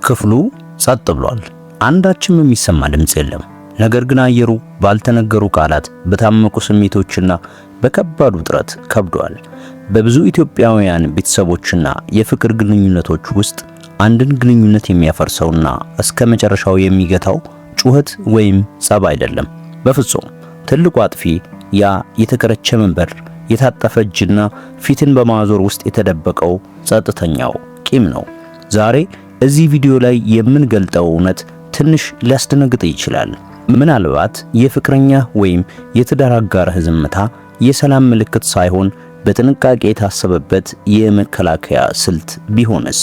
ክፍሉ ጸጥ ብሏል። አንዳችም የሚሰማ ድምፅ የለም። ነገር ግን አየሩ ባልተነገሩ ቃላት፣ በታመቁ ስሜቶችና በከባድ ውጥረት ከብዷል። በብዙ ኢትዮጵያውያን ቤተሰቦችና የፍቅር ግንኙነቶች ውስጥ አንድን ግንኙነት የሚያፈርሰውና እስከ መጨረሻው የሚገታው ጩኸት ወይም ጸብ አይደለም። በፍጹም። ትልቁ አጥፊ ያ የተከረቸመ በር፣ የታጠፈ እጅና ፊትን በማዞር ውስጥ የተደበቀው ጸጥተኛው ቂም ነው። ዛሬ እዚህ ቪዲዮ ላይ የምንገልጠው እውነት ትንሽ ሊያስደነግጥ ይችላል። ምናልባት የፍቅረኛህ ወይም የትዳር አጋርህ ዝምታ የሰላም ምልክት ሳይሆን በጥንቃቄ የታሰበበት የመከላከያ ስልት ቢሆንስ?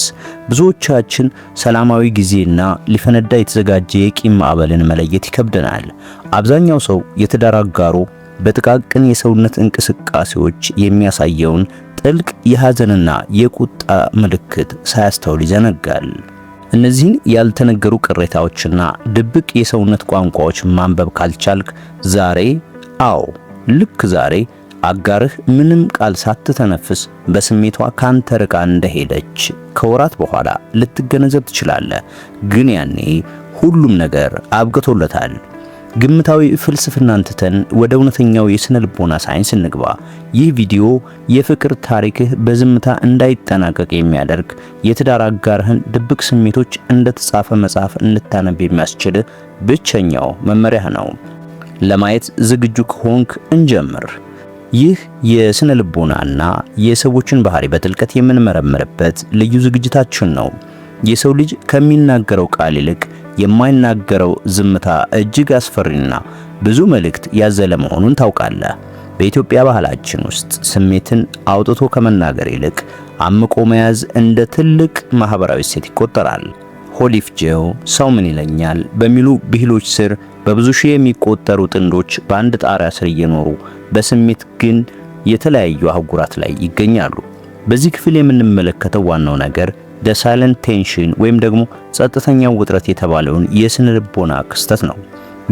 ብዙዎቻችን ሰላማዊ ጊዜና ሊፈነዳ የተዘጋጀ የቂም ማዕበልን መለየት ይከብደናል። አብዛኛው ሰው የትዳር አጋሩ በጥቃቅን የሰውነት እንቅስቃሴዎች የሚያሳየውን ጥልቅ የሐዘንና የቁጣ ምልክት ሳያስተውል ይዘነጋል። እነዚህን ያልተነገሩ ቅሬታዎችና ድብቅ የሰውነት ቋንቋዎች ማንበብ ካልቻልክ ዛሬ፣ አዎ ልክ ዛሬ፣ አጋርህ ምንም ቃል ሳትተነፍስ በስሜቷ ካንተ ርቃ እንደሄደች ከወራት በኋላ ልትገነዘብ ትችላለህ። ግን ያኔ ሁሉም ነገር አብቅቶለታል። ግምታዊ ፍልስፍናን ትተን ወደ እውነተኛው የስነ ልቦና ሳይንስ እንግባ። ይህ ቪዲዮ የፍቅር ታሪክህ በዝምታ እንዳይጠናቀቅ የሚያደርግ፣ የትዳር አጋርህን ድብቅ ስሜቶች እንደተጻፈ መጽሐፍ እንድታነብ የሚያስችል ብቸኛው መመሪያህ ነው። ለማየት ዝግጁ ከሆንክ እንጀምር። ይህ የስነ ልቦናና የሰዎችን ባህሪ በጥልቀት የምንመረምርበት ልዩ ዝግጅታችን ነው። የሰው ልጅ ከሚናገረው ቃል ይልቅ የማይናገረው ዝምታ እጅግ አስፈሪና ብዙ መልእክት ያዘለ መሆኑን ታውቃለህ። በኢትዮጵያ ባህላችን ውስጥ ስሜትን አውጥቶ ከመናገር ይልቅ አምቆ መያዝ እንደ ትልቅ ማህበራዊ እሴት ይቆጠራል። ሆድ ይፍጀው፣ ሰው ምን ይለኛል በሚሉ ብሂሎች ስር በብዙ ሺህ የሚቆጠሩ ጥንዶች በአንድ ጣሪያ ስር እየኖሩ በስሜት ግን የተለያዩ አህጉራት ላይ ይገኛሉ። በዚህ ክፍል የምንመለከተው ዋናው ነገር the silent tension ወይም ደግሞ ጸጥተኛው ውጥረት የተባለውን የስነ ልቦና ክስተት ነው።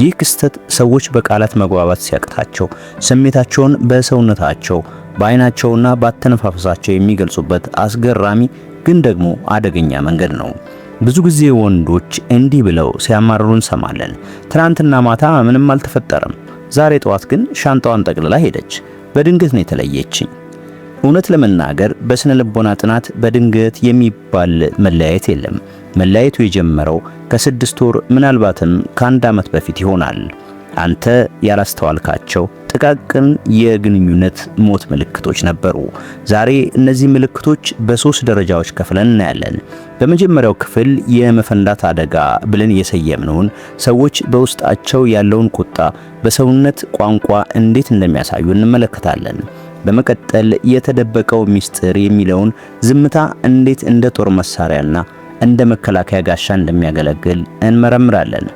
ይህ ክስተት ሰዎች በቃላት መግባባት ሲያቅታቸው ስሜታቸውን በሰውነታቸው፣ በአይናቸውና በአተነፋፈሳቸው የሚገልጹበት አስገራሚ ግን ደግሞ አደገኛ መንገድ ነው። ብዙ ጊዜ ወንዶች እንዲህ ብለው ሲያማርሩ እንሰማለን። "ትናንትና ማታ ምንም አልተፈጠረም፣ ዛሬ ጠዋት ግን ሻንጣዋን ጠቅልላ ሄደች። በድንገት ነው የተለየችኝ።" እውነት ለመናገር በስነ ልቦና ጥናት በድንገት የሚባል መለያየት የለም። መለያየቱ የጀመረው ከ6 ወር፣ ምናልባትም ከአንድ ዓመት በፊት ይሆናል። አንተ ያላስተዋልካቸው ጥቃቅን የግንኙነት ሞት ምልክቶች ነበሩ። ዛሬ እነዚህ ምልክቶች በሶስት ደረጃዎች ከፍለን እናያለን። በመጀመሪያው ክፍል የመፈንዳት አደጋ ብለን የሰየምነውን ሰዎች በውስጣቸው ያለውን ቁጣ በሰውነት ቋንቋ እንዴት እንደሚያሳዩ እንመለከታለን። በመቀጠል የተደበቀው ሚስጥር የሚለውን ዝምታ እንዴት እንደ ጦር መሳሪያና እንደ መከላከያ ጋሻ እንደሚያገለግል እንመረምራለን።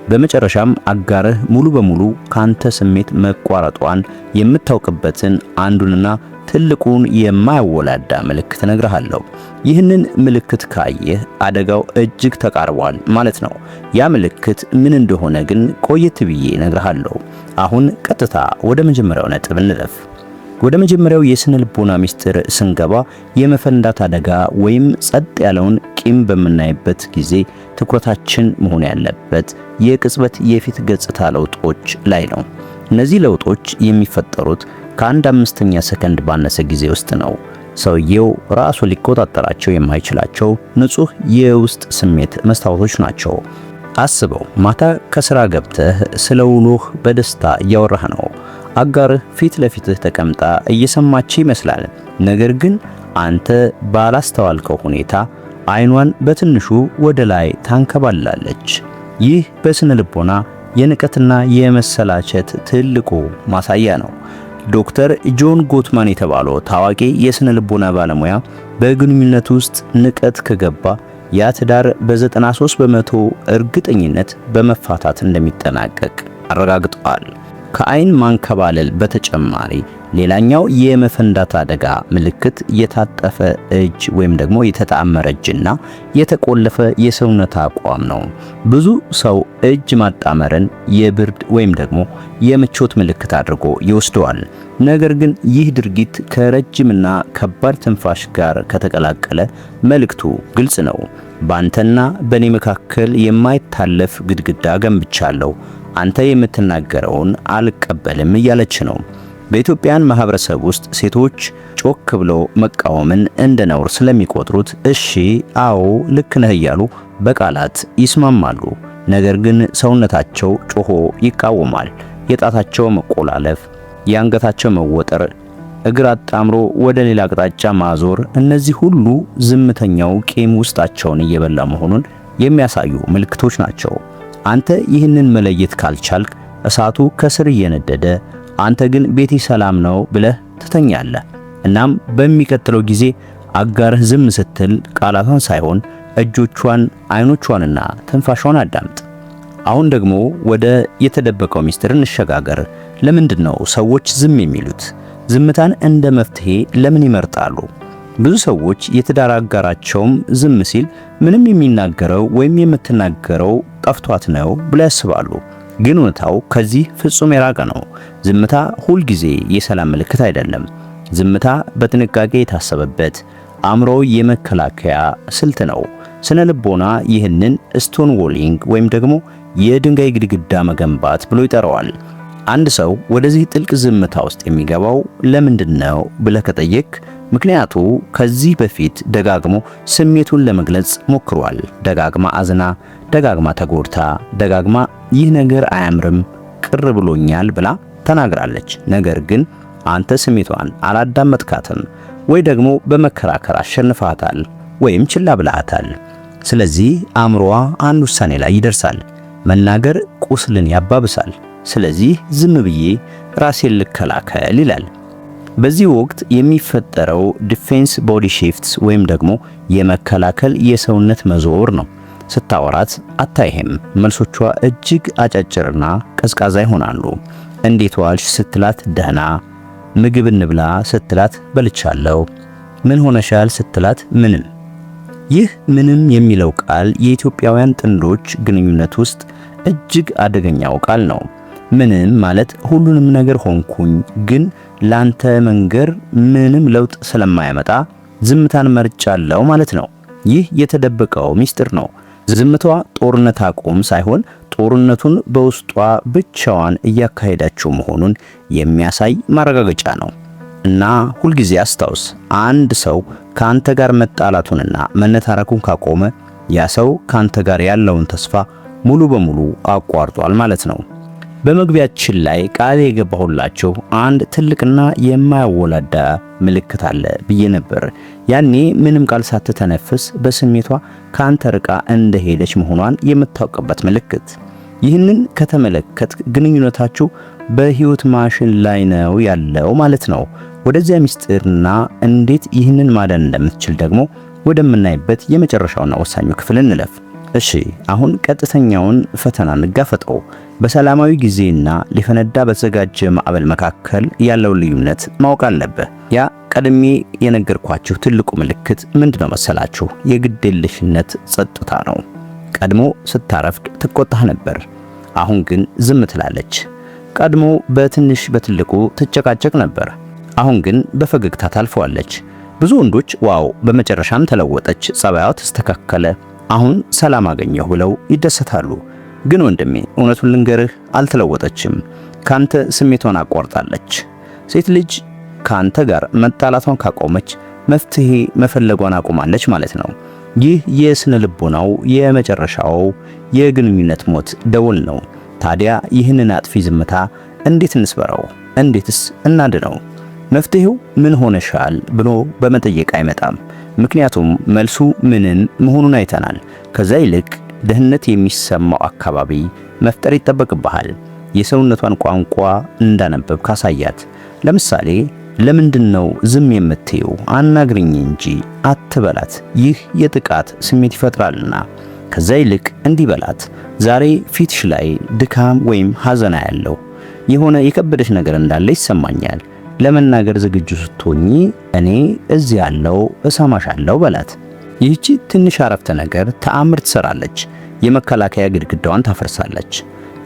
በመጨረሻም አጋርህ ሙሉ በሙሉ ካንተ ስሜት መቋረጧን የምታውቅበትን አንዱንና ትልቁን የማያወላዳ ምልክት እነግርሃለሁ። ይህንን ምልክት ካየህ አደጋው እጅግ ተቃርቧል ማለት ነው። ያ ምልክት ምን እንደሆነ ግን ቆየት ብዬ እነግርሃለሁ። አሁን ቀጥታ ወደ መጀመሪያው ነጥብ እንለፍ። ወደ መጀመሪያው የስነ ልቦና ሚስጥር ስንገባ የመፈንዳት አደጋ ወይም ጸጥ ያለውን ቂም በምናይበት ጊዜ ትኩረታችን መሆን ያለበት የቅጽበት የፊት ገጽታ ለውጦች ላይ ነው። እነዚህ ለውጦች የሚፈጠሩት ከአንድ አምስተኛ ሰከንድ ባነሰ ጊዜ ውስጥ ነው። ሰውየው ራሱ ሊቆጣጠራቸው የማይችላቸው ንጹህ የውስጥ ስሜት መስታወቶች ናቸው። አስበው፣ ማታ ከስራ ገብተህ ስለ ውሎህ በደስታ እያወራህ ነው። አጋርህ ፊት ለፊትህ ተቀምጣ እየሰማች ይመስላል። ነገር ግን አንተ ባላስተዋልከው ሁኔታ አይኗን በትንሹ ወደ ላይ ታንከባላለች። ይህ በስነ ልቦና የንቀትና የመሰላቸት ትልቁ ማሳያ ነው። ዶክተር ጆን ጎትማን የተባለው ታዋቂ የስነ ልቦና ባለሙያ በግንኙነት ውስጥ ንቀት ከገባ ያ ትዳር በ93% እርግጠኝነት በመፋታት እንደሚጠናቀቅ አረጋግጠዋል። ከአይን ማንከባለል በተጨማሪ ሌላኛው የመፈንዳት አደጋ ምልክት የታጠፈ እጅ ወይም ደግሞ የተጣመረ እጅና የተቆለፈ የሰውነት አቋም ነው። ብዙ ሰው እጅ ማጣመርን የብርድ ወይም ደግሞ የምቾት ምልክት አድርጎ ይወስደዋል። ነገር ግን ይህ ድርጊት ከረጅምና ከባድ ትንፋሽ ጋር ከተቀላቀለ መልእክቱ ግልጽ ነው። በአንተና በእኔ መካከል የማይታለፍ ግድግዳ ገንብቻለሁ፣ አንተ የምትናገረውን አልቀበልም እያለች ነው። በኢትዮጵያን ማህበረሰብ ውስጥ ሴቶች ጮክ ብለው መቃወምን እንደ ነውር ስለሚቆጥሩት እሺ፣ አዎ፣ ልክ ነህ እያሉ በቃላት ይስማማሉ። ነገር ግን ሰውነታቸው ጮሆ ይቃወማል። የጣታቸው መቆላለፍ፣ የአንገታቸው መወጠር፣ እግር አጣምሮ ወደ ሌላ አቅጣጫ ማዞር፣ እነዚህ ሁሉ ዝምተኛው ቂም ውስጣቸውን እየበላ መሆኑን የሚያሳዩ ምልክቶች ናቸው። አንተ ይህንን መለየት ካልቻልክ እሳቱ ከስር እየነደደ አንተ ግን ቤቴ ሰላም ነው ብለህ ትተኛለህ። እናም በሚቀጥለው ጊዜ አጋርህ ዝም ስትል ቃላቷን ሳይሆን እጆቿን፣ አይኖቿንና ትንፋሿን አዳምጥ። አሁን ደግሞ ወደ የተደበቀው ሚስጥር እንሸጋገር። ለምንድን ነው ሰዎች ዝም የሚሉት? ዝምታን እንደ መፍትሄ ለምን ይመርጣሉ? ብዙ ሰዎች የትዳር አጋራቸውም ዝም ሲል ምንም የሚናገረው ወይም የምትናገረው ጠፍቷት ነው ብለው ያስባሉ። ግን እውነታው ከዚህ ፍጹም የራቀ ነው። ዝምታ ሁልጊዜ የሰላም ምልክት አይደለም። ዝምታ በጥንቃቄ የታሰበበት አእምሮዊ የመከላከያ ስልት ነው። ስነ ልቦና ይህንን stonewalling ወይም ደግሞ የድንጋይ ግድግዳ መገንባት ብሎ ይጠራዋል። አንድ ሰው ወደዚህ ጥልቅ ዝምታ ውስጥ የሚገባው ለምንድን ነው ብለህ ከጠየቅ፣ ምክንያቱ ከዚህ በፊት ደጋግሞ ስሜቱን ለመግለጽ ሞክሯል። ደጋግማ አዝና፣ ደጋግማ ተጎድታ፣ ደጋግማ ይህ ነገር አያምርም፣ ቅር ብሎኛል ብላ ተናግራለች። ነገር ግን አንተ ስሜቷን አላዳመጥካትም፣ ወይ ደግሞ በመከራከር አሸንፈሃታል፣ ወይም ችላ ብለሃታል። ስለዚህ አእምሮዋ አንድ ውሳኔ ላይ ይደርሳል። መናገር ቁስልን ያባብሳል። ስለዚህ ዝም ብዬ ራሴን ልከላከል ይላል። በዚህ ወቅት የሚፈጠረው defense body shifts ወይም ደግሞ የመከላከል የሰውነት መዞር ነው። ስታወራት አታይህም። መልሶቿ እጅግ አጫጭርና ቀዝቃዛ ይሆናሉ። እንዴት ዋልሽ ስትላት ደህና፣ ምግብ እንብላ ስትላት በልቻለሁ፣ ምን ሆነሻል ስትላት ምንም። ይህ ምንም የሚለው ቃል የኢትዮጵያውያን ጥንዶች ግንኙነት ውስጥ እጅግ አደገኛው ቃል ነው። ምንም ማለት ሁሉንም ነገር ሆንኩኝ፣ ግን ላንተ መንገር ምንም ለውጥ ስለማያመጣ ዝምታን መርጫለሁ ማለት ነው። ይህ የተደበቀው ሚስጥር ነው። ዝምታዋ ጦርነት አቁም ሳይሆን ጦርነቱን በውስጧ ብቻዋን እያካሄዳችው መሆኑን የሚያሳይ ማረጋገጫ ነው። እና ሁልጊዜ አስታውስ፣ አንድ ሰው ከአንተ ጋር መጣላቱንና መነታረኩን ካቆመ ያ ሰው ከአንተ ጋር ያለውን ተስፋ ሙሉ በሙሉ አቋርጧል ማለት ነው። በመግቢያችን ላይ ቃል የገባሁላችሁ አንድ ትልቅና የማያወላዳ ምልክት አለ ብዬ ነበር። ያኔ ምንም ቃል ሳትተነፍስ በስሜቷ ከአንተ ርቃ እንደሄደች መሆኗን የምታውቅበት ምልክት። ይህንን ከተመለከት ግንኙነታችሁ በህይወት ማሽን ላይ ነው ያለው ማለት ነው። ወደዚያ ምስጢርና እንዴት ይህንን ማዳን እንደምትችል ደግሞ ወደምናይበት የመጨረሻውና ወሳኙ ክፍል እንለፍ። እሺ፣ አሁን ቀጥተኛውን ፈተና እንጋፈጠው። በሰላማዊ ጊዜና ሊፈነዳ በተዘጋጀ ማዕበል መካከል ያለውን ልዩነት ማወቅ አለብህ። ያ ቀድሜ የነገርኳችሁ ትልቁ ምልክት ምንድነው መሰላችሁ? የግዴለሽነት ጸጥታ ነው። ቀድሞ ስታረፍድ ትቆጣህ ነበር። አሁን ግን ዝም ትላለች። ቀድሞ በትንሽ በትልቁ ትጨቃጨቅ ነበር። አሁን ግን በፈገግታ ታልፈዋለች። ብዙ ወንዶች wow፣ በመጨረሻም ተለወጠች፣ ጸባይዋ ተስተካከለ፣ አሁን ሰላም አገኘሁ ብለው ይደሰታሉ። ግን ወንድሜ፣ እውነቱን ልንገርህ፣ አልተለወጠችም። ካንተ ስሜቷን አቋርጣለች። ሴት ልጅ ካንተ ጋር መጣላቷን ካቆመች መፍትሄ መፈለጓን አቁማለች ማለት ነው። ይህ የስነ ልቦናው የመጨረሻው የግንኙነት ሞት ደወል ነው። ታዲያ ይህንን አጥፊ ዝምታ እንዴት እንስበረው? እንዴትስ እናድነው? መፍትሄው ምን ሆነሻል ብሎ በመጠየቅ አይመጣም። ምክንያቱም መልሱ ምንም መሆኑን አይተናል። ከዛ ይልቅ ደህንነት የሚሰማው አካባቢ መፍጠር ይጠበቅብሃል። የሰውነቷን ቋንቋ እንዳነበብ ካሳያት። ለምሳሌ ለምንድን ነው ዝም የምትይው? አናግሪኝ እንጂ አትበላት። ይህ የጥቃት ስሜት ይፈጥራልና። ከዛ ይልቅ እንዲህ በላት፣ ዛሬ ፊትሽ ላይ ድካም ወይም ሐዘን ያለው የሆነ የከበደሽ ነገር እንዳለ ይሰማኛል። ለመናገር ዝግጁ ስትሆኚ እኔ እዚህ ያለው እሰማሻለሁ በላት። ይህቺ ትንሽ አረፍተ ነገር ተአምር ትሰራለች። የመከላከያ ግድግዳዋን ታፈርሳለች።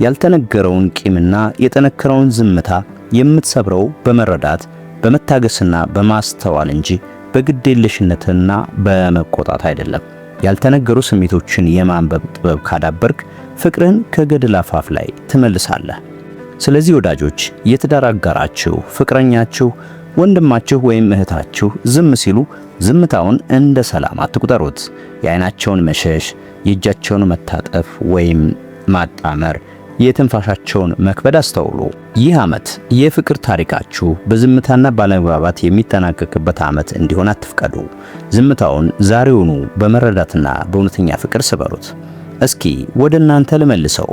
ያልተነገረውን ቂምና የጠነከረውን ዝምታ የምትሰብረው በመረዳት፣ በመታገስና በማስተዋል እንጂ በግዴለሽነትና በመቆጣት አይደለም። ያልተነገሩ ስሜቶችን የማንበብ ጥበብ ካዳበርክ ፍቅርን ከገደል አፋፍ ላይ ትመልሳለህ። ስለዚህ ወዳጆች፣ የትዳር አጋራችሁ፣ ፍቅረኛችሁ፣ ወንድማችሁ ወይም እህታችሁ ዝም ሲሉ ዝምታውን እንደ ሰላም አትቁጠሩት። የዓይናቸውን መሸሽ፣ የእጃቸውን መታጠፍ ወይም ማጣመር፣ የትንፋሻቸውን መክበድ አስተውሉ። ይህ ዓመት የፍቅር ታሪካችሁ በዝምታና ባለመግባባት የሚጠናቀቅበት ዓመት እንዲሆን አትፍቀዱ። ዝምታውን ዛሬውኑ በመረዳትና በእውነተኛ ፍቅር ስበሩት። እስኪ ወደ እናንተ ልመልሰው።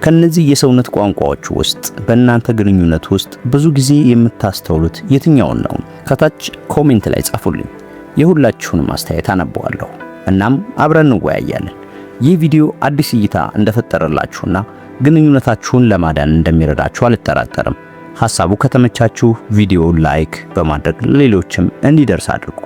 ከነዚህ የሰውነት ቋንቋዎች ውስጥ በእናንተ ግንኙነት ውስጥ ብዙ ጊዜ የምታስተውሉት የትኛውን ነው? ከታች comment ላይ ጻፉልኝ። የሁላችሁንም አስተያየት አነበዋለሁ። እናም አብረን እንወያያለን። ይህ ቪዲዮ አዲስ እይታ እንደፈጠረላችሁና ግንኙነታችሁን ለማዳን እንደሚረዳችሁ አልጠራጠርም። ሐሳቡ ከተመቻችሁ ቪዲዮ like በማድረግ ለሌሎችም እንዲደርስ አድርጉ።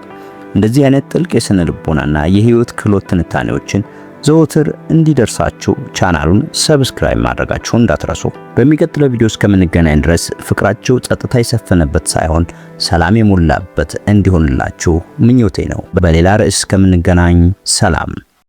እንደዚህ አይነት ጥልቅ የስነ ልቦናና የህይወት ክህሎት ትንታኔዎችን ዘወትር እንዲደርሳችሁ ቻናሉን subscribe ማድረጋችሁን እንዳትረሱ። በሚቀጥለው ቪዲዮ እስከምንገናኝ ድረስ ፍቅራችሁ ጸጥታ የሰፈነበት ሳይሆን ሰላም የሞላበት እንዲሆንላችሁ ምኞቴ ነው። በሌላ ርዕስ እስከምንገናኝ ሰላም።